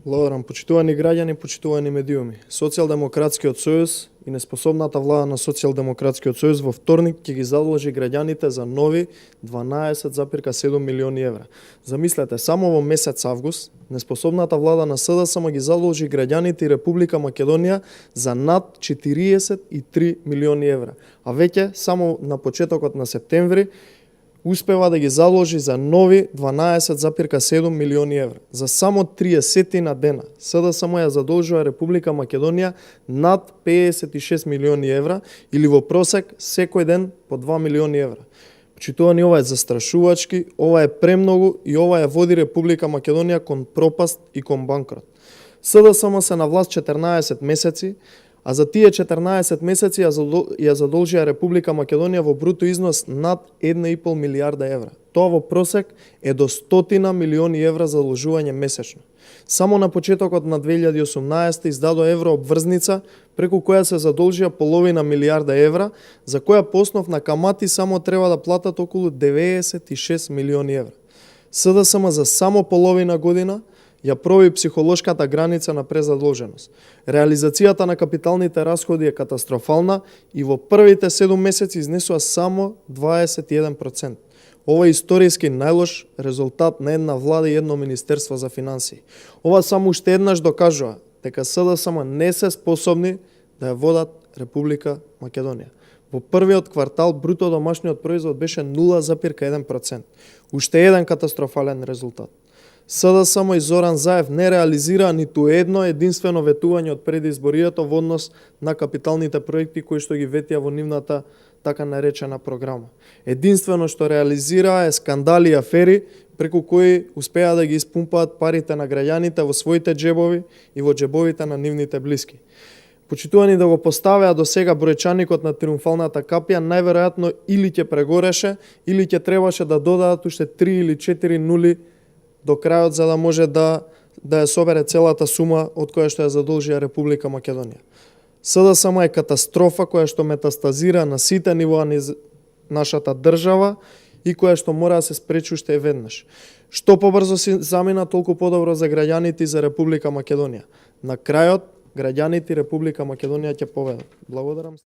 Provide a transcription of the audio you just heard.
Благодарам, почитувани граѓани, почитувани медиуми. Социјалдемократскиот сојуз и неспособната влада на Социјалдемократскиот сојуз во вторник ќе ги задолжи граѓаните за нови 12,7 милиони евра. Замислете, само во месец август неспособната влада на СДСМ ги задолжи граѓаните и Република Македонија за над 43 милиони евра. А веќе само на почетокот на септември успева да ги задолжи за нови 12,7 милиони евра. За само 30 на дена СДСМ ја задолжува Република Македонија над 56 милиони евра или во просек секој ден по 2 милиони евра. Почитувани, ова е застрашувачки, ова е премногу и ова ја води Република Македонија кон пропаст и кон банкрот. СДСМ се на власт 14 месеци, а за тие 14 месеци ја задолжија Република Македонија во бруто износ над 1,5 милијарда евра. Тоа во просек е до 100 милиони евра задолжување месечно. Само на почетокот на 2018 издадо еврообврзница преку која се задолжија половина милијарда евра, за која по основ на камати само треба да платат околу 96 милиони евра. СДСМ за само половина година ја проби психолошката граница на презадолженост. Реализацијата на капиталните расходи е катастрофална и во првите 7 месеци изнесува само 21%. Ова е историски најлош резултат на една влада и едно Министерство за финансии. Ова само уште еднаш докажува дека СДСМ не се способни да ја водат Република Македонија. Во првиот квартал бруто домашниот производ беше 0,1%. Уште еден катастрофален резултат. СДСМ и Зоран Заев не реализираа ниту едно единствено ветување од предизборието во однос на капиталните проекти кои што ги ветија во нивната така наречена програма. Единствено што реализираа е скандали и афери преку кои успеа да ги испумпаат парите на граѓаните во своите џебови и во џебовите на нивните блиски. Почитувани, да го поставеа до сега бројчаникот на триумфалната капија, најверојатно или ќе прегореше, или ќе требаше да додадат уште 3 или 4 нули до крајот, за да може да ја собере целата сума од која што ја задолжија Република Македонија. СДСМ е катастрофа која што метастазира на сите нивоа на нашата држава и која што мора да се спречи уште веднаш. Што побрзо се замина, толку подобро за граѓаните и за Република Македонија. На крајот, граѓаните и Република Македонија ќе победат. Благодарам.